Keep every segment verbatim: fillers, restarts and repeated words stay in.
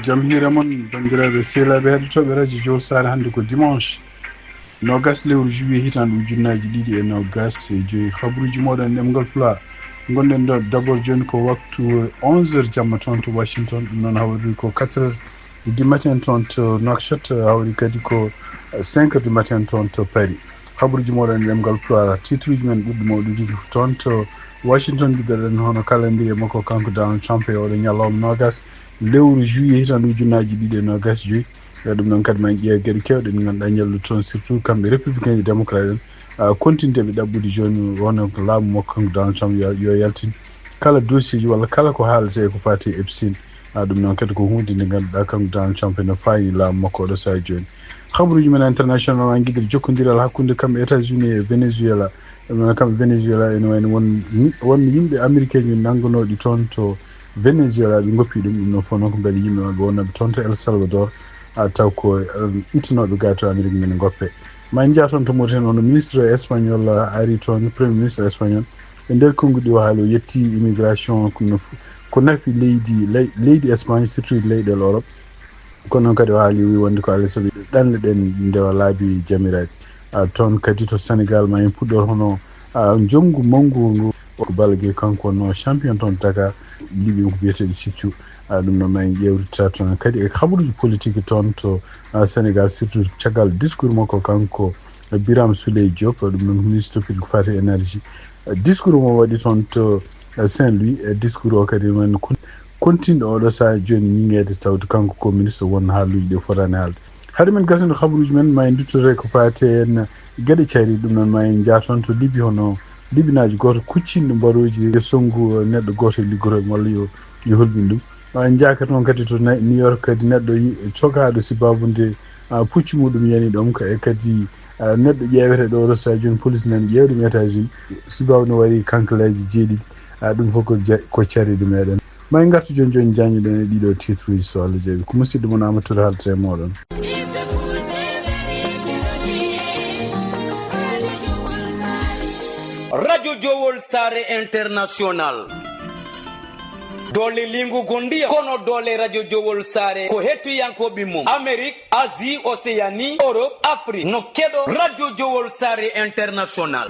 Jam hiira mon, banndiraaɓe sehilaaɓe heɗotooɓe Radio Jowol Saare. Hannde ko dimanche noogas lewru juillet, hitaande ujunnaaji ɗiɗi e noogas e joyi. Habruuji mooɗon e ɗemngal Pulaar. Ngonɗen ɗo d'abord jooni ko waktu onze heures jamma toon to Washington, ɗum noon hawri ko quatre heures du matin toon to Nouakchott, hawri kadi ko cinq heures du matin toon to Paris. Habruuji mooɗon e ɗemngal Pulaar, titruuji men ɓurɗi mawɗude toon to Washington, njiɗɗen hono kala mbiye makko kanko Donald Trump e oɗo ñalawma noogas lewru juillet hitaande ujunnaaji ɗiɗi e noogas e joyi. E ɗum noon kadi ma en ƴeew geɗe keewɗe ɗe ngannduɗaa ñallu toon, surtout kamɓe républicain e démocrate en, a, continue ɓe ɗaɓɓude jooni wonno ko laamu makko kanko Donald Trump yo, yo yaltin kala dossier ji walla kala ko haalete e ko faati e Epstein. A, ɗum noon kadi ko huunde nde ngannduɗaa kanko Donald Trump ene faayi laamu makko oɗo sahaa jooni. Habruuji men international ma ngiɗir jokkondiral hakkunde kamɓe États-Unis e Venezuela. Ɗum noon kamɓe Venezuela ene wayno won, won yimɓe américain ji nanngunooɗi toon to Venezuela, ɓe ngoppi ɗum. Ɗum noon fof noon ko mbele yimɓe maɓɓe wonnooɓe toon to El Salvador, a, taw ko, um, ittanooɓe gaa to Amérique men ngoppe. Ma en njah toon to Mauritanie, hono ministre espagnol, a, ari toon, premier ministre espagnol, e nder konnguɗi o haali, o yetti immigration ko no f-, ko nafi leydi, ley-, leydi Espagne, surtout leyɗeele Europe. Kono noon kadi o haali, o wi wonde ko Alla sabi ɗanle ɗen ndewa laabi jamiraaɗi. A, toon kadi to Sénégal ma en puɗɗor hono, a, njonngu manngu ngu. Ko Balla Gaye kanko wonno champion toon Dakar, liɓi ko biyeteeɗo Sithiou. A, ɗum noon ma en ƴeewta toon kadi e habruuji politique toon to, a, Sénégal, surtout caggal discours makko kanko Birame Souleye Diop, ɗum noon ministre toppitoo ko faati e énergie. A, discours mo waɗi toon to, a, Saint-Louis, e discours o kadi men kon-, kontinɗo oɗo sahaa jooni ñiŋeede, tawde kanko ko ministre won haaluuji ɗi fotaani haalde. Hade men gasnude habruuji men, ma en nduttoto e ko faati en geɗe cahriiɗe. Ɗum noon ma en njah toon to Libi, hono Libinaajo gooto kuccinɗo mbarooji yo sonngu neɗɗo gooto e liggotooɓe walla yo, yo hulɓin ɗum. Ma en njah kadi toon kadi to New York kadi neɗɗo yi-, cokaaɗo sibaabu nde, a, puccu muɗum yani ɗoon ka, e kadi, a, neɗɗo ƴeewete ɗo oɗo sahaa jooni, police nani ƴeewde mo États-Unis. Sibaabu no waɗi kankalaaji jeeɗiɗi. A, ɗum fof ko ja-, ko cariiɗe meɗen. Ma en ngartu jooni jooni, njaññuɗen e ɗiɗo titruuji, so Allah jaɓi. Ko musidɗo mon Amadou Touré haalata e mooɗon. Radio Jowol Saare International. Doole liingu gondiya, kono doole Radio Jowol Saare ko hettiyankooɓe mum. Amérique, Asie, Océanie, Europe, Afrique, no keɗo Radio Jowol Saare International.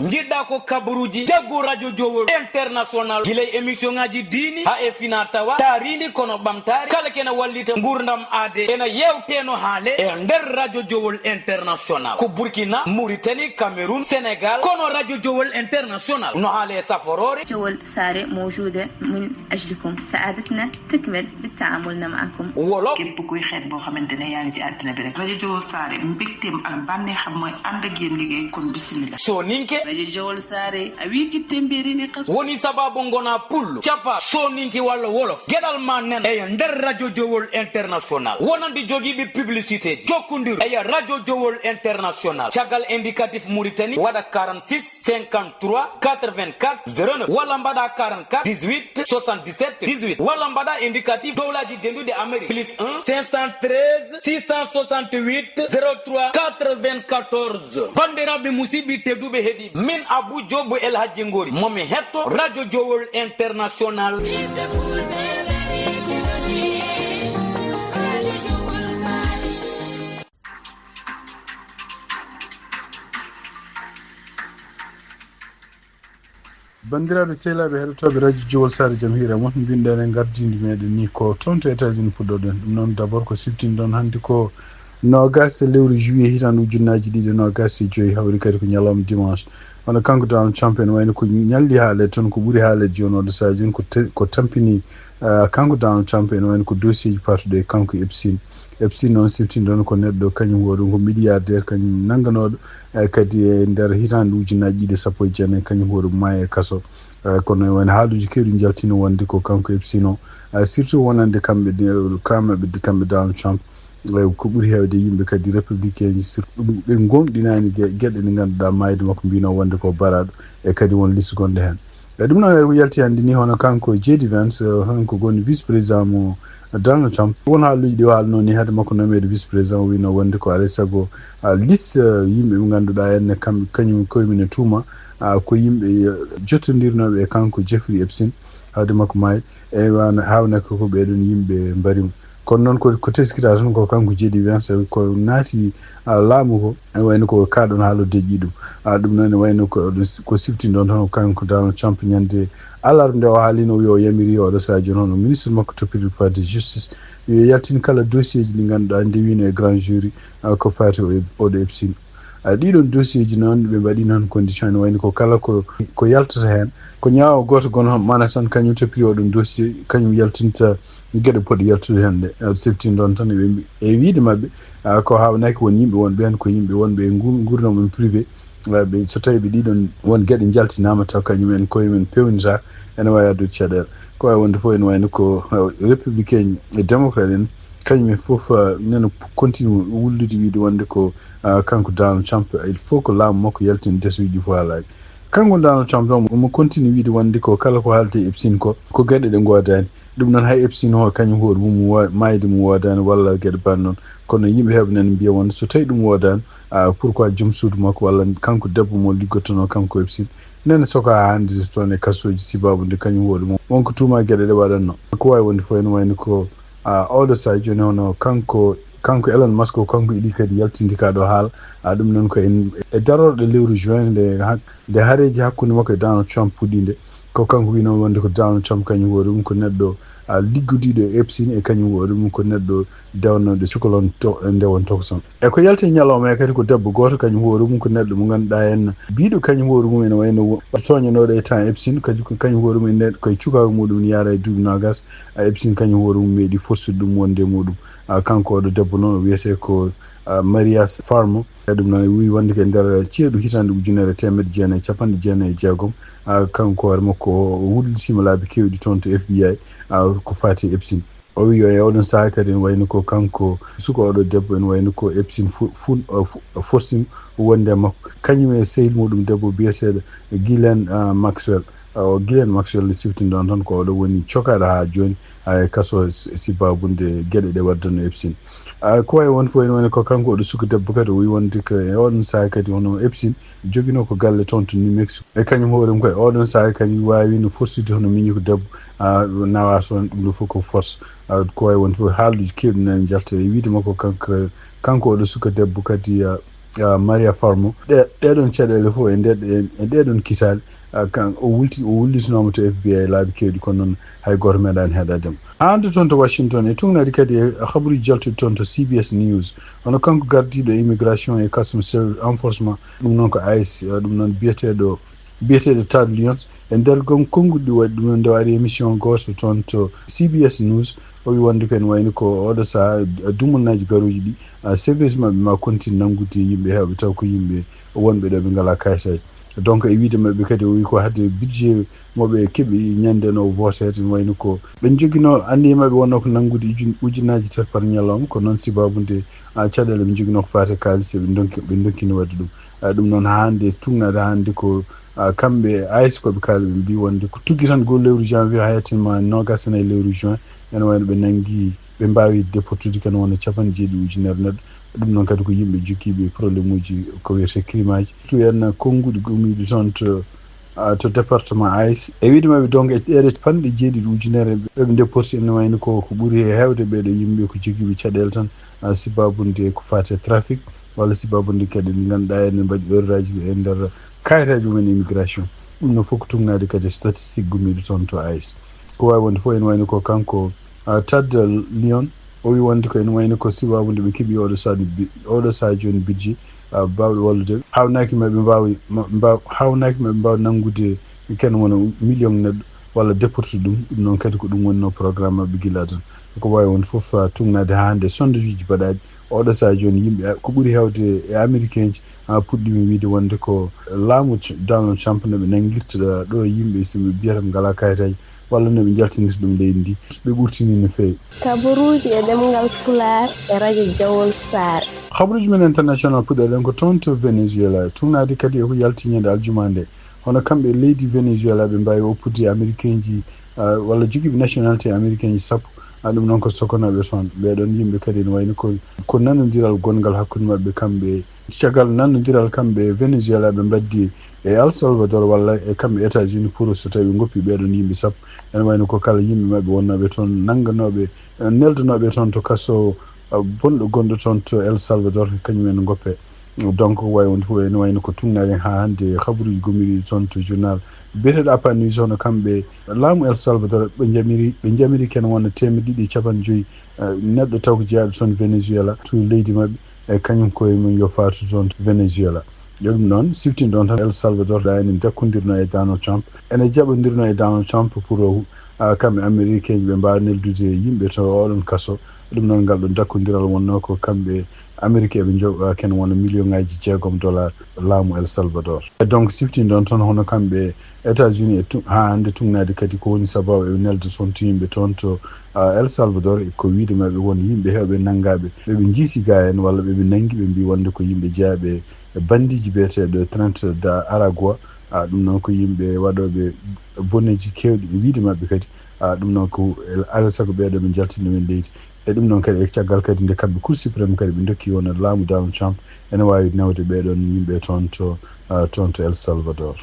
Njiɗɗa ko kabaruuji, jaggu Radio Jowol International. Gila e émission ngaji diini, haa e fina tawa, taariindi kono ɓamtaare, kala kene wallita nguurndam aade, ena yewteno haale e nder Radio Jowol International. Ko Burkina, Mauritanie, Cameroun, Sénégal, kono Radio Jowol International no haale saforoore. Jowol Saare موجودة من أجلكم. سعادتنا تكمل بالتعامل معكم. Wolof. Képp kuy xeet boo xamante ne yaa ngi ci àddina bi rek, Radio Jowol Saare mbégteem ak bànneexam mooy ànd ak yéen liggéey, kon bismillah. Soninke. Radio Jowol Saare, a wii ki tembeeri ni xas. Woni sababu ngona pullo, capa, soninke walla wolof. Geɗal ma nen e nder Radio Jowol International. Wonande jogiiɓe publicité, jokkondir e Radio Jowol International. Caggal indicatif Mauritanie, waɗa quarante-six, cinquante-trois, quatre-vingt-quatre, zéro neuf, walla mbaɗa quarante-quatre, dix-huit, soixante-dix-sept, dix-huit, walla mbaɗa indicatif dowlaaji denduɗi Amérique, plus un, cinq cent treize, six cent soixante-huit, zéro trois, quatre-vingt-quatorze. Banndiraaɓe, musidɓe tedduɓe heɗiiɓe, min Abou Diop El Hadji Ngori, momi hetto Radio Jowol International. Banndiraaɓe sehilaaɓe heɗotooɓe Radio Jowol Saare, jam hiira mon. Mbinɗen e ngardiindi meɗen ni ko toon to États-Unis puɗɗoɗen. Ɗum noon d'abord ko siftinɗon hannde ko noogas lewru juillet hitaande ujunnaaji ɗiɗi e noogas e joyi, hawri kadi ko ñalawma dimanche. Wano kanko Donald Trump ene wayno ko ñalli haale toon, ko ɓuri haale jooni oɗo sahaa jooni ko te-, ko tampini, ah, kanko Donald Trump ene wayno ko dossier ji paatuɗo e kanko Epstein. Epstein noon siftinɗon ko neɗɗo kañum hoore ko milliardaire, kañum nannganooɗo, eh, kadi e nder hitaande ujunnaaji ɗiɗi e sappo e jeenayi, kañum hoore maayi e kaso. Eh, kono won haaluuji keewɗi njaltino wonde ko kanko Epstein o, eh, surtout wonande kamɓe de, kamɓe de, kamɓe Donald Trump, eh, ko ɓuri heewde yimɓe kadi républicain ji, surtout ɗum ɓe ngomɗinaani ge-, geɗe ɗe ngannduɗaa maayde makko mbino wonde ko baraaɗo, e kadi won liste gonɗo heen. E ɗum noon, ko yalti hannde ni, hono kanko J D Vance, eh, hono ko woni vice président mo Donald Trump, won haaluuji ɗi o haalnoo ni, hade makko nomeede vice président, o wiino wonde ko alaa e sago, ah, liste, eh, yimɓe ɓe ngannduɗaa en ne, kam, kañum koye mum e tuuma, ko yimɓe jottondirnooɓe e kanko Jeffrey Epstein, hawde makko maay, e haawnaki ko ɓeeɗon yimɓe mbarimo. Kono noon ko, ko teskita tan ko kanko J D Vance ko naati laamu ko, e wayno ko kaaɗon haala deƴƴi ɗum. Ɗum noon ne wayno ko, ko siftinɗon tan ko kanko Donald Trump ñande alarba nde o haalino, o wi o yamiri oɗo sadio hono ministre makko toppitoo ko fati justice, yo yaltin kala dossier ji ɗi ngannduɗaa ndewino e grand jury, ko fati o oɗo Epstein. Ɗiɗon dossier ji noon ɓe mbaɗi noon condition ene wayno ko kala ko, ko yaltata heen ko ñaawo gooto gono mana tan kañum toppitoo oɗon dossier, kañum yaltinta geɗe poɗɗe yaltude heen ɗe. Siftinɗon tan e wiide maɓɓe ko haawnaki won yimɓe wonɓe heen ko yimɓe wonɓe e nguurndam mum privé. Ɓe so tawi ɓe ɗiɗon won geɗe njaltinaama taw kañum en koye men pewnita, ene waawi addude caɗeele. Ko waawi wonde fof ene wayno ko républicain e démocrate en, kañum en fof nena continue wullude wiide wonde ko kanko Donald Trump, il faut ko laamu makko yaltin desuuji fof haalaaji. Kanko Donald Trump noon omo continue wiide wonde ko kala ko haalde Epstein ko, ko geɗe ɗe ngoodaani. Ɗum noon hay Epstein o kañum hoore mum maayde mum woodaani walla geɗe ban noon. Kono yimɓe heɓe nana mbiya wonde so tawi ɗum woodaani, pourquoi joom suudu makko walla kanko debbo mo liggottonoo kanko Epstein nene sokaa hannde toon e kasooji sibaabu nde kañum hoore mum wonko tuuma geɗe ɗe waɗatnoo. Ko waawi wonde fof ene wayno ko oɗo sahaa jooni hono kanko, kanko Elon Musk o kanko yiɗi kadi yaltinde kaa ɗo haala. Ɗum noon ko en e darorɗe lewru juin nde, nde hareeji hakkunde makko e Donald Trump puɗɗii nde. Ko kanko wiinoo wonde ko Donald Trump kañum hoore mum ko neɗɗo liggodiiɗo e Epstein e kañum hoore mum ko neɗɗo dewnooɗo sukalon ndewon tokoson. E ko yalti e ñalawma he kadi ko debbo gooto kañum hoore mum ko neɗɗo mo ngannduɗaa en biiɗo kañum hoore mum ene wayno tooñanooɗo e temps Epstein kadi ko kañum hoore mum ene koye cukaagu muɗum ne yaara e duuɓi noogas. Epstein kañum hoore mum meeɗi forsude ɗum wonde e muɗum. Kanko oɗo debbo noon o wiyetee ko Maria Farmo. E ɗum noon, o wii wonde ko e nder ceeɗu hitaande ujunere e teemedde jeenayi e capanɗe jeenayi e jeegom, kanko hoore makko o wullitiima laabi keewɗi toon to F B I, ko faati e Epstein. O wii e oɗon sahaa kadi ene wayno ko kanko suka oɗo debbo ene wayno ko Epstein fu- fun- forcing wonde e makko. Kañum e sehil muɗum debbo biyeteeɗo Ghislaine Maxwell. O Ghislaine Maxwell no siftinɗon tan ko oɗo woni cokaaɗo haa jooni e kaso sibaabu nde geɗe ɗe waɗdanno Epstein. Ko wayi won fof ene wayno ko kanko oɗo suka debbo kadi o wii wonde ko e oɗon sahaa kadi hono Epstein joginoo ko galle toon to New Mexico. E kañum hoore mum kadi oɗon sahaa kadi waawino forsude hono miñi ko debbo nawa toon ɗum ɗo fof ko force. Ko wayi won fof haaluuji keewɗi nani njalta e wiide makko kanko, kanko oɗo suka debbo kadi Maria Farmo. Ɗe- ɗeɗon caɗeele fof e nde- e ɗeɗon kitaale kan o wulti o wullitinooma to F B I laabi keewɗi kono noon hay gooto meeɗaani heɗaade mo. Hannde toon to Washington e tugnaade kadi e habaruuji jaltuɗi toon to C B S News, hono kanko gardiiɗo immigration e customs service enforcement ɗum noon ko ICE, ɗum noon biyeteeɗo biyeteeɗo Tad Lyons e nder gon konnguɗi ɗi waɗi ɗum noon nde o ari émission gooto toon to C B S News. O wi wonde ko ene wayno ko oɗo sahaa dumunaaji garooji ɗi service maɓɓe ma continue nanngude yimɓe heewɓe taw ko yimɓe wonɓe ɗo ɓe ngalaa kayitaaji. Donc e wiide maɓɓe kadi o wi ko hadde budget mo ɓe keɓi ñande no voteede ene wayno ko ɓe joginoo anniye maɓɓe wonno ko nanngude ujun- ujunaaji tati par ñalawma ko noon sibaabu nde caɗeele ɓe joginoo ko faati e kaalis ɓe ndonki ɓe ndonkino waɗde ɗum. Ɗum noon hannde tugnaade hannde ko kamɓe ICE ko ɓe kaali ɓe mbi wonde ko tuggi tan goo lewru janvier haa yettinma noogas e nayi lewru juin ene wayno ɓe nanngi ɓe mbaawi déportude kene wona capanɗe jeeɗiɗi ujunere neɗɗo. Ɗum noon kadi ko yimɓe jokkiiɓe problème uji ko wiyetee crime aji surtout en konnguɗi gommiiɗi toon to to département ICE e wiide maɓɓe donc e ɗeɗe capanɗe jeeɗiɗi ujunere ɓeɓe déporti ene wayno ko ko ɓuri e heewde ɓeeɗo yimɓe ko jogiiɓe caɗeele tan sibaabu nde ko faati e trafic walla sibaabu nde kadi ɓe ngannduɗaa ene mbaɗi erreur aji e nder kayitaaji mumen immigration. Ɗum noon fof ko tugnaade kadi e statistique gommiiɗo toon to ICE. Ko waawi wonde fof ene wayno ko kanko Tad Lyons o wi wonde ko ene wayno ko sibaabu nde ɓe keɓi oɗo sahaa oɗo sahaa jooni budget baawɗo wallude haawnaki maɓɓe mbaawi mbaaw haawnaki maɓɓe mbaawa nanngude kene wona million neɗɗo walla déportude ɗum. Ɗum noon kadi ko ɗum wonno programme maɓɓe gila tan. Ko waawi wonde fof tugnaade haa hannde sondage uji baɗaaɗi oɗo sahaa jooni yimɓe ko ɓuri heewde e américain ji puɗɗiima wiide wonde ko laamu Donald Trump no ɓe nanngirta ɗo yimɓe so ɓe mbiyata ɓe ngalaa kayitaaji walla no ɓe njaltinirta ɗum leydi ndi ɓe ɓurtini no feewi. Kabaruuji e ɗemngal Pulaar e rajo Jawol Saare. Habaruuji men international puɗɗoɗen ko toon to Venezuela tugnaade kadi e ko yalti ñande aljuma nde hono kamɓe leydi Venezuela ɓe mbaawi oppude américain ji walla jogiiɓe nationalité américain ji sappo Ha ɗum noon ko sokonooɓe toon. Ɓee ɗoon yimɓe kadi ene wayno ko, ko nanondiral gonngal hakkunde maɓɓe kamɓe. Caggal nanondiral kamɓe e Venezuela, ɓe mbaddi e El Salvador, walla e kamɓe États-Unis, pour so tawi ɓe ngoppi ɓee ɗoon yimɓe sappo. Ene wayno ko kala yimɓe maɓɓe wonnooɓe toon, nannganooɓe, eh, neldanooɓe toon to kaso, eh, bonɗo gonɗo toon to El Salvador, kañum en ngoppe. Donc, ko wayi wonde fof, ene wayno ko tuugnaade haa hannde habaruuji gommiiɗi toon to journal biyeteeɗo Apa News, hono kamɓe laamu El Salvador, ɓe njamiri, ɓe njamiri ken wona teemedde ɗiɗi e capanɗe joyi, eh, neɗɗo taw ko jeyaaɗo toon Venezuela, to leydi maɓɓe, e kañum koye mum yo faatu toon to Venezuela. E ɗum noon, siftin ɗoon tan El Salvador, da enen dakkondirno e Donald Trump, ene jaɓondirno e Donald Trump pour, ah, kamɓe Américain ɓe mbaawa neldude yimɓe to oɗon kaso. Ɗum noon, ngal ɗoon dakkondiral wonnoo ko kamɓe Américain ɓe njoɓa ken wona million ŋaaji jeegom dollar laamu El Salvador. E donc, siftin ɗoon tan hono kamɓe États-Unis e tu-, haa hannde tuugnaade kadi ko woni sababu eɓe nelda toon to yimɓe toon to, ah, El Salvador, e ko wiyde maɓɓe won yimɓe heewɓe nanngaaɓe, ɓe ɓe njiiti gaa en walla ɓe ɓe nanngi, ɓe mbii wonde ko yimɓe jeyaaɓe e bandiiji biyeteeɗo Trente da Aragua. Ah, ɗum noon ko yimɓe waɗooɓe boneeji keewɗi e wiyde maɓɓe kadi. Ah, ɗum noon ko el-, alaa sago ɓee ɗoo ɓe njaltina ɗum en leydi. E ɗum noon kadi, e caggal kadi nde kamɓe Cour suprême kadi ɓe ndokki wona laamu Donald Trump ene waawi nawde ɓee ɗoon yimɓe toon to, ah, toon to El Salvador.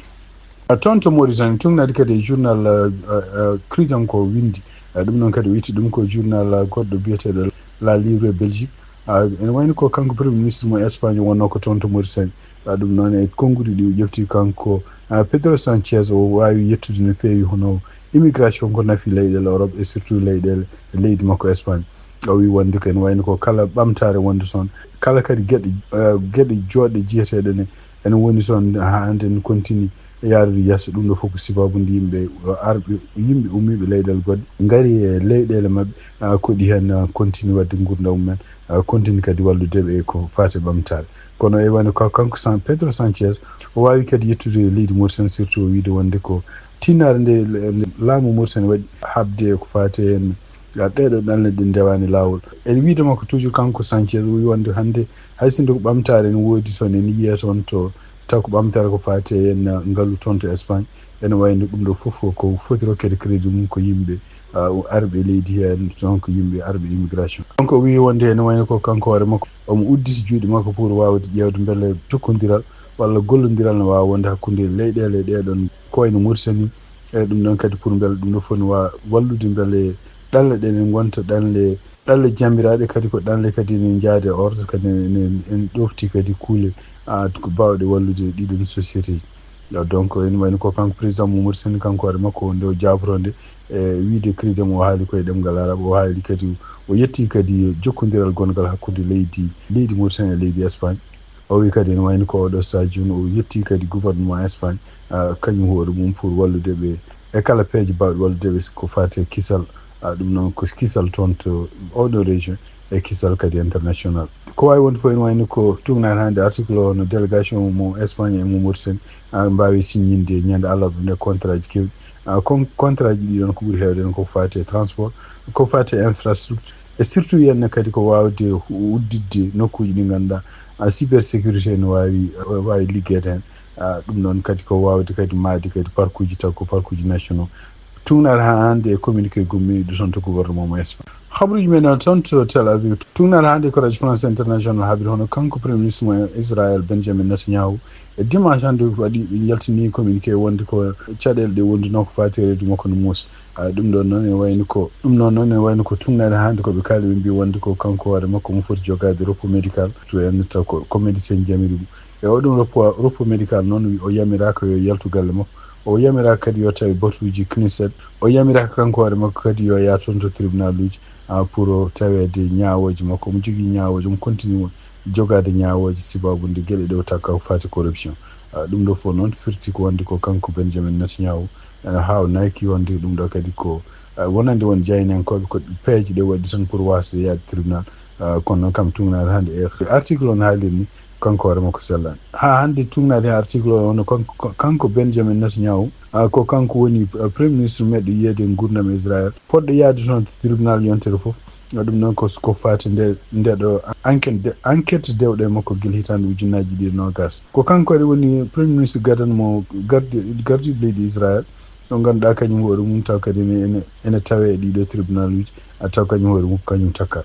Ah, toon to Mauritanie, tuugnaade kadi e journal, ah, ah, ah, Kriidanko winndi. Ah, ɗum noon kadi o itti ɗum ko journal, ah, goɗɗo biyeteeɗo La Libre Belgique. Ah, ene wayno ko kanko Premier Ministre mo Espagne wonnoo ko toon to Mauritanie. Ah, ɗum noon e konnguɗi ɗi o ƴefti kanko, ah, Pedro Sanchez, o waawi yettude no feewi hono immigration ko nafi leyɗeele Europe e surtout leyɗeele leydi makko Espagne. O wii wonde ko ene wayno ko kala ɓamtaare wonde toon, kala kadi geɗe, ah, geɗe jooɗɗe jiyeteeɗe ne ene woni toon haa hannde ne continue yaarude yeeso. Ɗum ɗo fof ko sababu nde yimɓe, uh, arɓe, yimɓe ummiiɓe leyɗeele goɗɗe ngari e leyɗeele maɓɓe, uh, koɗi heen, uh, continue waɗde nguurndam mumen, uh, continue kadi wallude ɓe ko faati e ɓamtaare. Kono e wano ka-, kanko San-, Pedro Sanchez, o waawi kadi yettude leydi Mauritanie, surtout o wiide wonde ko tinnaare nde le-, le-, laamu Mauritanie waɗi haɓde ko faati heen, a, ɗee ɗoo ɗanle ɗe ndewaani laawol. E wiyde makko toujours kanko Sanchez, o wii wonde hannde hay sinno ko ɓamtaare ene woodi toon, ene yiyee toon to, taw ko ɓamtaare ko faati e ngalu toon to Espagne. Ene wayno ɗum ɗo fof ko foti rokkeede crédit mum ko yimɓe, a, arɓe leydi heen, donc yimɓe arɓe immigration. Donc o wii wonde ene wayno ko kanko hoore makko omo udditi juuɗe makko pour waawde ƴeewde mbele jokkondiral walla gollondiral ne waawa wonde hakkunde leyɗeele ɗee ɗoon, ko wayno Mauritanie. E ɗum ɗoon kadi pour mbele ɗum ɗo fof ne waawa wallude mbele ɗanle ɗe ne ngonta ɗanle, ɗanle jammiraaɗe kadi ko ɗanle kadi ne njaade e ordre kadi ne, ne, en ɗofti kadi kuule, a, ko baawɗe wallude ɗiɗon société ji. Donc ene wayno ko kanko président mo Mauritanie, kanko hoore makko nde o jaabotoo nde, e wiyde crédit mo o haali koye ɗemngal Arab, o haali kadi, o yetti kadi jokkondiral gonngal hakkunde leydi, leydi Mauritanie e leydi Espagne. O wii kadi ene wayno ko oɗo saaji jooni o yetti kadi gouvernement Espagne, ah, kañum hoore mum pour wallude ɓe e kala peeje baawɗe wallude ɓe ko faati e kisal, ah, ɗum noon ko kisal toon to oɗo région e kisal kadi international. Ko waawi wonde fof ene wayno ko tuugnaade hannde article o no délégation mo Espagne e mo Mauritanie, ah, mbaawi signinde ñande alarba nde contrat ji keewɗi. Ah, kon-, contrat ji ɗi ɗoon ko ɓuri heewde en ko faati e transport, ko faati e infrastructure. E surtout heen ne kadi ko waawde hu-, udditde nokkuuji ɗi ngannduɗaa, a, cybersécurité ne waawi, waawi liggeede heen. A, ɗum noon kadi ko waawde kadi maayde kadi parkuuji taw ko parkuuji nationaux. Tuugnaade haa hannde e communiqué gommiiɗo toon to gouvernement mo Espagne. Habaruuji men noon toon to Tel Aviv. Tuugnaade hannde ko Radio France International habri hono kanko Premier Ministre mo Israël Benjamin Netanyahu. E dimanche hannde waɗi ɓe njaltini communiqué wonde ko caɗeele ɗe wondunoo ko faati e reedu makko no muusi. A, ɗum ɗoon noon ene wayno ko, ɗum noon noon ene wayno ko tuugnaade hannde ko ɓe kaali, ɓe mbii wonde ko kanko hoore makko omo foti jogaade repos médical, to en taw ko, ko médecin jamiri ɗum. E oɗon repos, repos médical noon o yamiraaka yo yaltu galle makko. O yamiraaka kadi yo tawe batuuji Knesset. O yamiraaka kanko hoore makko kadi yo yah toon to tribunal uji, a, pour taweede ñaawooji makko. Omo jogii ñaawooji, omo continue jogaade ñaawooji sababu nde geɗe ɗe o takka ko faati corruption. A, ɗum ɗo fof noon firti ko wonde ko kanko Benjamin Netanyahu, a, haa o nayki wonde ɗum ɗo kadi ko, a, wonande won jaynankooɓe ko peeje ɗe waɗi tan pour waasde yaade tribunal. A, kono noon kam tuugnaade hannde e article o no haaliri ni, kanko hoore makko sellaani. Haa hannde tuugnaade e article o, ono kanko, kanko Benjamin Netanyahu, a, ko kanko woni, a, Premier Ministre meɗɗo yiyeede e nguurndam Israël. Poɗɗo yaade toon to tribunal yontere fof. A, ɗum noon ko, ko faati nde, nde ɗo enquête de, enquête dewɗe makko gila hitaande ujunnaaji ɗiɗi e noogaas. Ko kanko kadi woni Premier Ministre gadano mo gardi, gardiiɗo leydi Israël. ɗo ngannduɗaa kañum hoore mum taw kadi ene, ene, ene tawee e ɗiɗo tribunal uji, a taw kañum hoore mum kañum takka.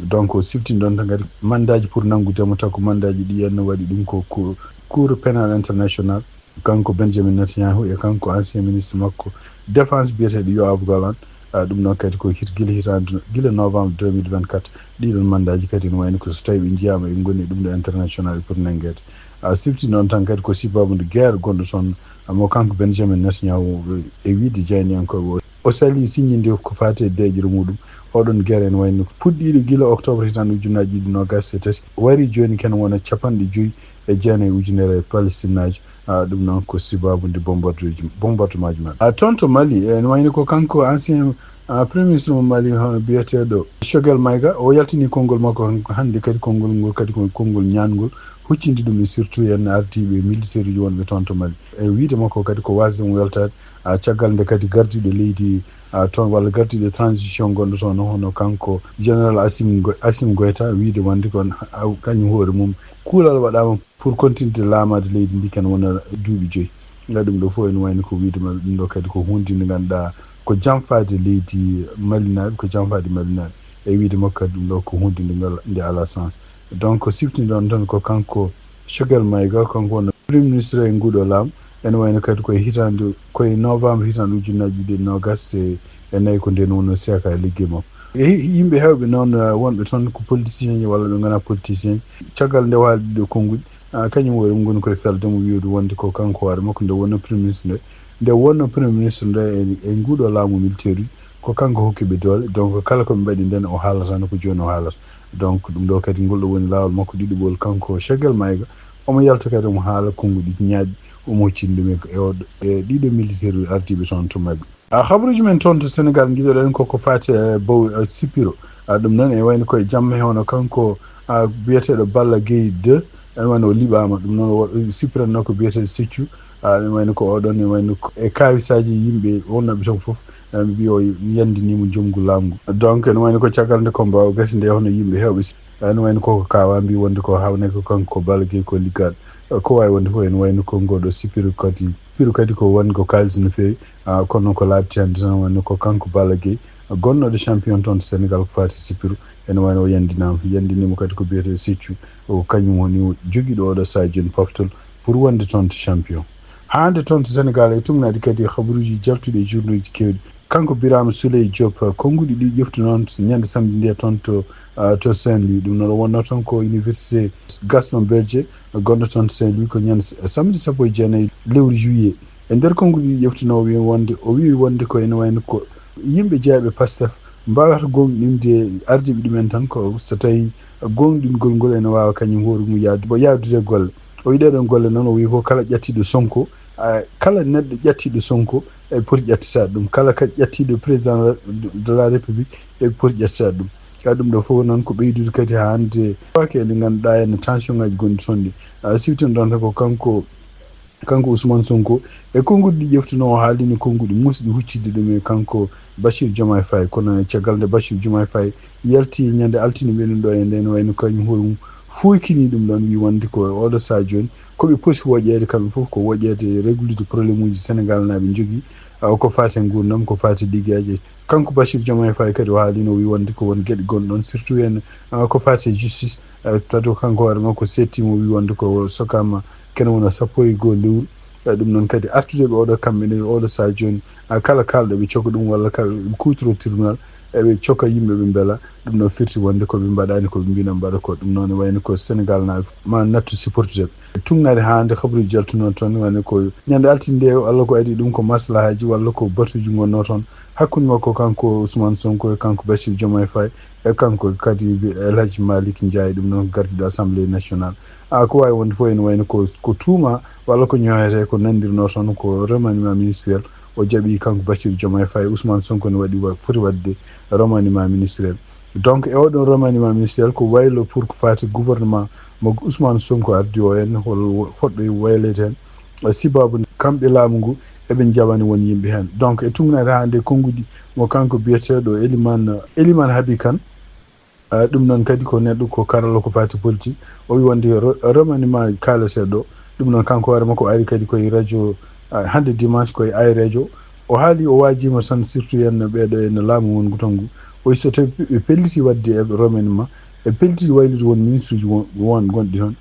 Donc o sifti ɗon tan kadi mandaaji pour nanngude mo, taw ko mandaaji ɗi en waɗi ɗum ko cour, cour pénal international. Kanko Benjamin Netanyahu e kanko ancien ministre makko défense biyeteeɗo Yoav Gallant. Ah, ɗum noon kadi ko hit-, gila hitaande, gila novembre deux mille vingt-quatre. Ɗiɗon mandaaji kadi no wayno ko so tawi ɓe njiyaama e ngoni ɗum ɗo international pour nanngeede. Ah, sifti noon tan kadi ko sibabude guerre gonɗo toon, ah, mo kanko Benjamin Netanyahu e wiide jayniyankooɓe o, o sali signinde ko faati e deeƴre muɗum. Oɗon guerre ene wayno puɗɗiiɗo gila octobre hitaande ujunnaaji ɗiɗi noogas e tati, wari jooni ken wona capanɗe joyi e jeenayi ujunere Palestinnaajo. Ah, ɗum noon ko sibabude bombardeeji, bombardemaaji maɓɓe. Ah, toon to Mali, ene wayno ko kanko ancien, ah, premier ministre mo Mali, hono biyeteeɗo Choguel Maïga, o yaltini konngol makko han-, hannde kadi, konngol ngol kadi ko konngol ñaangol, huccindi ɗum e surtout en ardiiɓe militaire uji wonɓe toon to Mali. E wiide makko kadi ko waasde mo weltaade, ah, caggal nde kadi gardiiɗo leydi, ah, toon walla gardiiɗo transition gonɗo toon, hono kanko général Assimi Go-, Assimi Goïta, wiide wonde ko, ah, kañum hoore mum kuulal waɗaama pour continude laamaade leydi ndi ken wona duuɓi joyi. Nga ɗum ɗo fof ene wayno ko wiide ma ɗum ɗo kadi ko huunde nde ngannduɗaa ko janfaade leydi malinaaɓe, ko janfaade malinaaɓe. E wiide makko kadi ɗum ɗo ko huunde nde ngal, nde alaa sens. Donc sifti ɗon tan ko kanko Choguel Maïga, kanko wonno premier ministre e nguuɗo laamu. Ene wayno kadi koye hitaande, koye novembre hitaande ujunnaaji ɗiɗi e noogas e, e nayi ko nden wonno seeka e liggey makko. E yimɓe heewɓe noon, eh, wonɓe toon ko politicien walla ɓe nganaa politicien. Caggal nde waali ɗiɗo konnguɗi, ah, kañum hoore mum ngoni koye felde mo wiide wonde ko kanko hoore makko nde wonno premier ministre nde. Nde wonno premier ministre nde e, e nguuɗo laamu militaire uji, ko kanko hokki ɓe doole. Donc kala ko ɓe mbaɗi nden o haalata no ko jooni o haalata. Donc ɗum ɗo kadi ngol ɗo woni laawol makko ɗiɗaɓol kanko Choguel Maïga. Omo yalta kadi omo haala konnguɗi ñaaɗi, omo hoccini ɗum e, e oɗo, e ɗiɗo militaire uji ardiiɓe toon to Mali. Ah, habaruuji men toon to Sénégal, ngiɗoɗen koko faati e bow, eh, Sipiro. Ah, ɗum noon e wayno koye jamma he, hono kanko, ah, biyeteeɗo Balla Gaye deux, en wano o liɓaama. Ɗum noon o, Sipiro no ko biyeteeɗo Seccu. Ah, en wayno ko oɗon, en wayno ko e kaawisaaji yimɓe wonnooɓe toon fof, eh, ɓe mbiyi o yandiniima jomgu laamu ngu. Donc ene wayno ko caggal nde combat o gasi nde, hono yimɓe heewɓe si-, ene wayno koko kaawa mbi wonde ko hawne ko kanko Balla Gaye ko liggaaɗo. Eh, ko waawi wonde fof ene wayno ko ngoɗo Sipiro kadi, Sipiro kadi ko wonde ko kaalis no feewi. Ah, kono noon ko laaɓti hannde tan wonde ko kanko Balla Gaye, gonnooɗo champion toon to Sénégal ko faati Sipiro, ene wayno o yandinaama, yandiniima kadi ko biyeteeɗo Seccu, o kañum woni jogiiɗo oɗo sahaa jooni poftal pour wonde toon to champion. Haa hannde toon to Sénégal e tugnaade kadi habaruuji jaltuɗi e journaux uji keewɗi. Kanko Birame Souleye Diop, konnguɗi ɗi ƴeftu noon ñande samedi nde toon to, ah, to Saint-Louis. Ɗum noon o wonnoo toon ko université Gaston Berger, gonɗo toon to Saint-Louis, ko ñande s-, samedi sappo e jeenayi lewru juillet. E nder konnguɗi ɗi ƴeftuno, o wi wonde, o wi wonde ko ene wayno ko yimɓe jeyaɓe Pastef mbaawata goongɗinde ardiiɓe ɗumen tan ko so tawi goongɗingol ngol ene waawa kañum hoore mum yaadu-, yaadude e golle. O wi ɗee ɗoon golle noon, o wi ko kala ƴattiiɗo Sonko, ah, kala neɗɗo ƴattiiɗo Sonko, e poti ƴettitaade ɗum. Kala ka ƴattiiɗo président de la République, e poti ƴettitaade ɗum. Ka ɗum ɗo fof noon ko ɓeydude kadi haa hannde, waake nde ngannduɗaa ene tension ngaji gonɗi toon ɗi. Ah, siwten ɗoon tan ko kanko, kanko Ousmane Sonko, e konnguɗi ɗi ƴeftuno, o haalini konnguɗi muusɗi huccitde ɗum e kanko Bassirou Diomaye Faye. Kono e caggal nde Bassirou Diomaye Faye yalti ñande altine ɓennuɗo e nden, wayno kañum hoore mum fuuykini ɗum ɗoon, wi wonde ko oɗo sahaa jooni ko ɓe poti woƴeede kamɓe fof ko woƴeede e réglude problème uji Sénégal naaɓe njogii, ah, ko faati e nguurndam, ko faati e liggeyaaji. Kanko Bassirou Diomaye Faye kadi o haalino, o wi wonde ko won geɗe gonɗon, surtout en, ah, ko faati e justice, ah, tato kanko hoore makko seettiima, o wi wonde ko sokama kene wona sappo e goo lewru. Eh, ɗum noon kadi artude ɓe oɗo kamɓe ne oɗo sahaa jooni, ah, kala kaalɗo ɓe coka ɗum walla kala ɓe kuutoro tribunal, eɓe coka yimɓe ɓe mbela. Ɗum noon firti wonde ko ɓe mbaɗaani ko ɓe mbino mbaɗa ko. Ɗum noon wayno ko Sénégal naaɓe ma nattu supportude ɓe. Tugnaade haa nde habaruuji jaltuno toon, wayno ko ñande altine nde, walla ko adii ɗum ko maslahaaji, walla ko batuuji ngonnoo toon hakkunde makko kanko Ousmane Sonko e kanko Bassirou Diomaye Faye e kanko kadi El Hadji Malick Ndiaye, ɗum noon ko gardiiɗo Assemblée nationale. A, ko waawi wonde fof ene wayno ko, ko tuuma walla ko ñooyetee ko nanndirnoo toon ko remaniement ministériel. O jaɓi kanko Bassirou Diomaye Faye, Ousmane Sonko ne waɗi wa-, foti waɗde remaniement ministériel. Donc e oɗon remaniement ministériel ko waylo pour ko faati gouvernement mo Ousmane Sonko ardi o en, hol wo-, fotɗo e wayleede heen. Eh, sibabu kamɓe laamu ngu eɓe njaɓani won yimɓe heen. Donc e tugnaade haa nde konnguɗi mo kanko biyeteeɗo Elimane, Elimane Habi Kane, eh, ɗum noon kadi ko neɗɗo ko karalla ko faati politique. O wi wonde re-, remaniement kaaleteeɗo ɗum noon kanko hoore makko ari kadi koye radio, eh, hannde dimanche koye Air Radio. O haali, o waajiima tan, surtout en ɓeeɗo en laamu wonngu toon ngu. O wi so tawi ɓe pelliti waɗde e remaniement, ɓe pelliti waylude won ministre uji won, won gonɗi toon,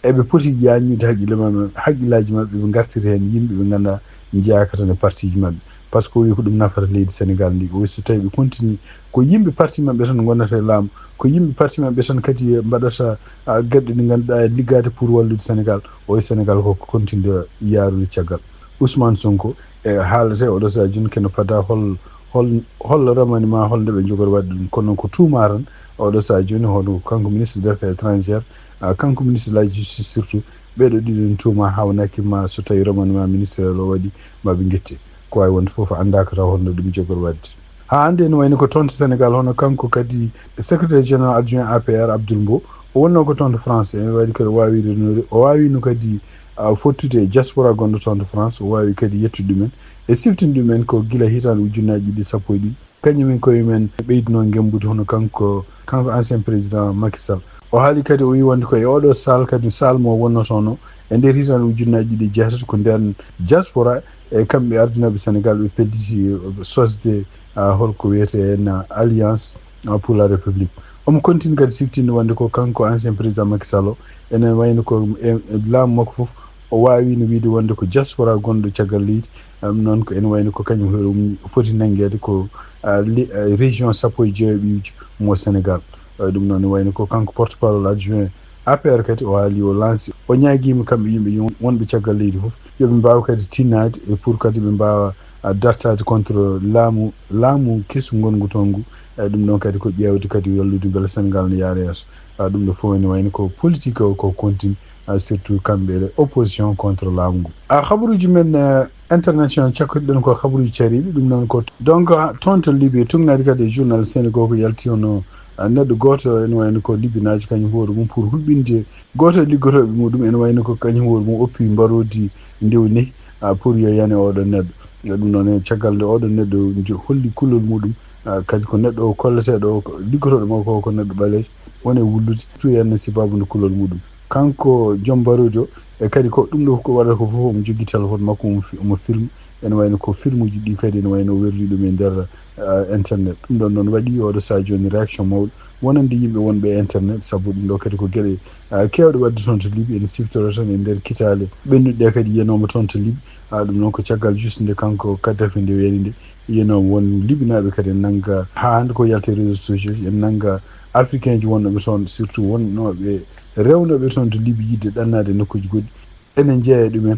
eɓe poti yaajnude haqqille maɓɓe, haqqillaaji maɓɓe, ɓe ngartira heen yimɓe ɓe ngannduɗaa njeyaaka tan e partiji maɓɓe. Par ce que o wi ko ɗum nafata leydi Sénégal ndi. O wi so tawi ɓe continue, ko yimɓe parti maɓɓe tan ngonnata e laamu, ko yimɓe parti maɓɓe tan kadi mbaɗata, ah, geɗe ɗe ngannduɗaa e liggaade pour wallude Sénégal. O wi Sénégal ko ko continue yaarude caggal. Ousmane Sonko e haalata e oɗo sahaa jooni kene fada hol, hol, hol remaniement, hol nde ɓe njogori waɗde ɗum. Kono ko tuuma tan, oɗo sahaa jooni hono kanko ministre des affaires étrangères, ah, kanko ministre de la justice surtout, ɓeeɗo ɗiɗo ne tuuma, hawnaaki ma so tawi remaniement ministériel o waɗi, ma ɓe ngetti. Ko waawi wonde fof anndaaka taw holno ɗum jogori waɗde. Haa hannde ene wayno ko toon to Sénégal, hono kanko kadi secrétaire général adjoint A P R, Abdoul Mbow, o wonnoo ko toon to France, ene waɗi kadi o waawi renoore, o waawino kadi, ah, fottude e diaspora gonɗo toon to France, o waawi kadi yettude ɗumen e siftinde ɗumen ko gila hitaande ujunnaaji ɗiɗi sappo e ɗiɗi, kañum en koye men ɓeydunoo ngemmbude hono kanko, kanko ancien président Macky Sall. O haali kadi, o wi wonde ko e oɗo salle kadi, salle mo wonnotoono e nder hitaande ujunnaaji ɗiɗi e jeetati, ko ndeen diaspora e kamɓe ardinooɓe Sénégal ɓe pelliti sosde, ah, holko wiyetee heen, ah, Alliance, ah, pour la République. Omo continue kadi siftinde wonde ko kanko ancien président Macky Sall o, ene wayno ko e, e laamu makko fof, o waawino wiyde wonde ko diaspora gonɗo caggal leydi. Ɗum noon ko ene wayno ko kañum hoore mum foti nanngeede ko, ah, li-, ah, région sappo e jeeɗiɗi mo Sénégal. Eh, ɗum noon ne wayno ko kanko porte-parole adjoint A P R kadi o haali, o lanci, o ñaagiima kamɓe yimɓe yo wonɓe caggal leydi fof yo ɓe mbaaw kadi tinnaade e pour kadi ɓe mbaawa, ah, dartaade contre laamu, laamu kesu ngonngu toon ngu. Eh, ɗum ɗoon kadi ko ƴeewde kadi wallude mbele Sénégal ne yaara yeeso. Ah, ɗum ɗo fof ene wayno ko politique o ko continue, ah, surtout kamɓe e opposition contre laamu ngu. Ah, habaruuji men, eh, international, cakkotoɗen ko habaruuji cariiɗi, ɗum noon ko donc, ah, toon to Libye, tuugnaade kadi e journal Sénégal ko yalti hono, ah, neɗɗo gooto ene wayno ko Libinaajo kañum hoore mum pour hulɓinde gooto e liggotooɓe muɗum, ene wayno ko kañum hoore mum oppi mbaroodi ndiwni, ah, pour yo yane oɗo neɗɗo. E ɗum noon, e caggal nde oɗo neɗɗo njo-, holli kulol muɗum, ah, kadi ko neɗɗo o kolleteeɗo o, ko liggotooɗo makko o ko neɗɗo ɓaleejo, woni e wullude, tuyanna sababu nde kulol muɗum. Kanko joom mbaroodi o, e kadi ko ɗum ɗo ko waɗata ko fof, omo jogii téléphone makko, omo fi-, omo film. Ene wayno ko filmuuji ɗi kadi ene wayno o werli ɗum e nder, ah, internet. Ɗum ɗon noon waɗi oɗo sahaa jooni réaction mawɗo wonande yimɓe wonɓe e internet, sabu ɗum ɗo kadi ko geɗe, ah, keewɗe waɗde toon to Libye, ene siftoro tan e nder kitaale ɓennuɗe ɗe kadi yiyanooma toon to Libye. Ah, ɗum noon ko caggal juste nde kanko Kadhafi nde weeni nde, yiyanooma won Libinaaɓe kadi ene nannga, haa hannde ko yalti e réseaux sociaux, ene nannga Africain ji wonnooɓe toon, surtout wonnooɓe rewnooɓe toon to Libye yiɗde ɗannaade e nokkuuji goɗɗi. Ene jeeya e ɗumen,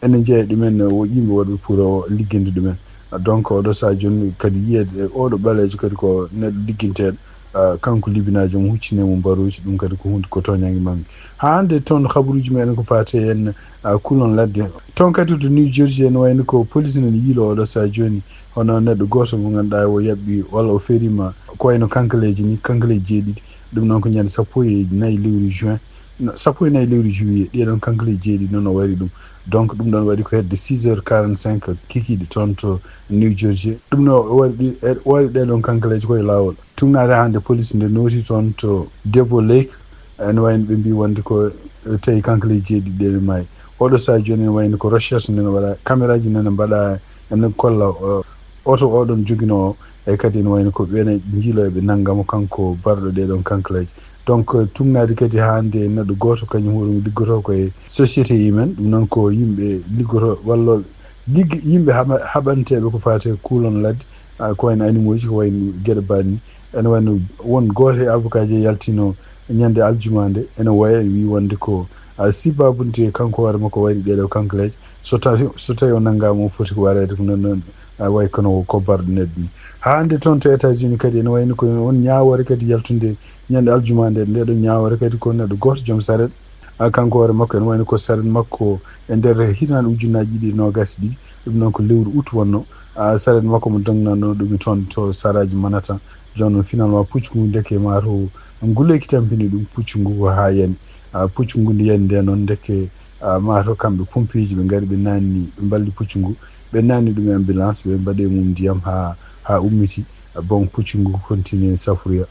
ene jeeya e ɗumen, o yimɓe waɗɓe pour o ligginde ɗumen. Donc, oɗo sahaa jooni kadi yiyeede e oɗo ɓaleejo kadi ko neɗɗo ligginteeɗo, ah, kanko Libinaajo, omo huccini e mum mbaroodi, ɗum kadi ko huunde ko tooñaange mannge. Haa hannde toon habaruuji meɗen ko faati heen, ah, kulol ladde. Toon kadi to New Jersey ene wayno ko police ene yiiloo oɗo sahaa jooni, hono neɗɗo gooto mo ngannduɗaa o yaɓɓi walla o feriima ko wayno kankaleeje ni, kankaleeje jeeɗiɗi. Ɗum noon ko ñande sappo e nayi lewru juin, no, sappo e nayi lewru juillet, ɗiɗon kankaleeje jeeɗiɗi noon o wari ɗum. Donc, ɗum ɗon waɗi ko hedde six heures quarante-cinq kikiiɗe toon to New Jersey. Ɗum no o waɗi ɗi-, e, o waɗi ɗee ɗon kankaleeje ko e laawol. Tuugnaade hannde police nde nooti toon to Devo Lake, ene wayno ɓe mbii wonde ko, eh, tawi kankaleeje jeeɗiɗi ɗe ene maayi. Oɗo sahaa jooni ene wayno ko recherche nde ne waɗa, caméraji nde ne mbaɗa, ene kolla, o, oto oɗon joginoo o, e kadi ene wayno ko ɓeene njiiloo eɓe nannga mo kanko barɗo ɗee ɗon kankaleeje. Donc, tuugnaade kadi haa hannde neɗɗo gooto kañum hoore mum liggotoo ko e société humaine, ɗum noon ko yimɓe liggotoo walla ligg-, yimɓe haɓa-, haɓanteeɓe ko faati e kulol ladde, ah, ko wayno animaux ji, ko wayno geɗe banni. Ene wayno won gooto e avocat ji yaltino ñande aljuma nde, ene waya, ene wii wonde ko, ah, sababu nde kanko hoore makko waɗi ɗee ɗoo kankaleeje. So tawi, so tawi o nanngaama, o foti ko wareede ko noon, noon, ah, way kono ko barɗo neɗɗo ni. Haa hannde toon to États-Unis kadi ene wayno ko won ñaawoore kadi yaltunde ñande aljuma nde, ndee ɗoo ñaawoore kadi ko neɗɗo gooto joom saret, ah, kanko hoore makko ene wayno ko saret makko e nder hitaande ujunnaaji ɗiɗi e noogaas e ɗiɗi, ɗum noon ko lewru août wonno, ah, saret makko mo dognanno ɗum toon to saraaji Manhattan. Jooni noon, finalement, puccu ngu ndeke maato nguleeki tampini ɗum, puccu ngu ko haa yani. Ah, puccu ngu nde yani nde noon ndeke, ah, maato kamɓe pompier ji ɓe ngari, ɓe naanni, ɓe mballi puccu ngu, ɓe naanni ɗum e ambulance, ɓe mbaɗi e mum ndiyam haa, haa ummiti. Ah, bon, puccu ngu continue safroya.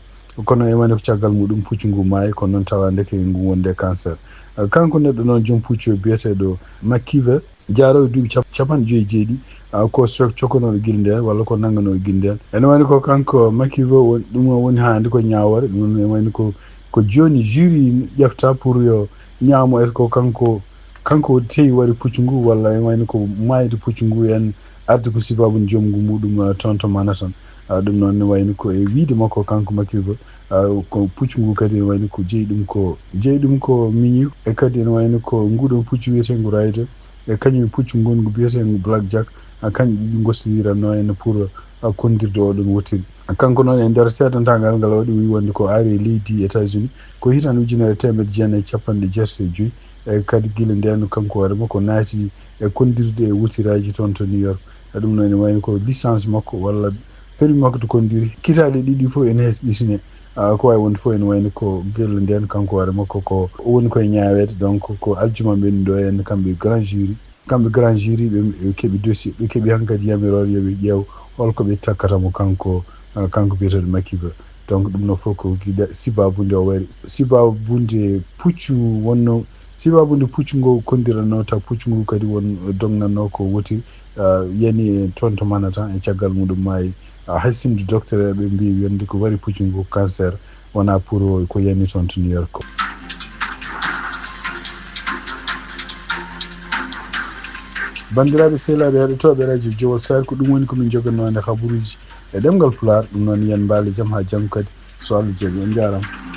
Kono e wone ko caggal muɗum puccu ngu maayi, kono noon tawa ndeke ngu wonde cancer. Ah, kanko neɗɗo noon joom puccu o biyeteeɗo McKeever, Jaaro e duuɓi cap- capanɗe joyi e jeeɗi, ah, ko so- cokonooɗo gila ndeen walla ko nannganooɗo gila ndeen. Ene wayno ko kanko Makiba woni, ɗum o woni haande ko ñaawoore, ɗum ne wayno ko, ko jooni jury ƴefta pour yo ñaamo, est-ce que ko kanko, kanko tewi waɗi puccu ngu, walla ene wayno ko maayde puccu ngu en arde ko sibaabu joom ngu muɗum, ah, toon to Manhattan. Ah, ɗum noon ne wayno ko e wiyde makko kanko Makiba, ah, ko puccu ngu kadi ene wayno ko jeyi ɗum ko, jeyi ɗum ko miñi, e kadi ene wayno ko nguɗon puccu wiyeteengu Raider, e kañum e puccu ngongu biyeteengu Black Jack, ah, kañƴe ɗiɗi gostondiranno en pour, ah, konndirde oɗon wotiri. Kanko noon e nder seedantagal ngal o waɗi, o wi wonde ko ari e leydi États-Unis ko hitan ujunere teemedde jeenayi e capanɗe jeetati e joyi, e kadi gila ndeen kanko hoore makko naati e konndirde e wotiraaji toon to New York. E ɗum noon ene wayno ko licence makko walla permis makko to conduire, kitaale ɗiɗi fof ene hesɗitine. Ah, ko wawi wonde fof ene wayno ko gila ndeen kanko hoore makko ko o woni koye ñaaweede. Donc ko aljuma ɓennuɗo en kamɓe grand jury, kamɓe grand jury ɓe, ɓe keɓi dossier, ɓe keɓi hankadi yamiroore yo ɓe ƴeew holko ɓe takkata mo kanko, ah, kanko biyeteeɗo Makiba. Donc ɗum no fof ko gila sibaabu nde o wari, sibaabu nde puccu wonno, sibaabu nde puccu ngo kondiranno, taw puccu ngu kadi won dognanno ko woti, ah, yani e toon to Manhattan, e caggal muɗum maayi. Ah, hay sinno docteur ɓe mbi wonde ko wari puccu ngu ko cancer, wona pour ko yani toon to New York. Banndiraaɓe sehilaaɓe heɗotooɓe radio Jowol Sahel, ko ɗum woni ko min jogannoo hannde habaruuji e ɗemngal Pulaar. Ɗum noon, yen mbaale jam haa janngo kadi, so Allah jaɓi. On njaaraama.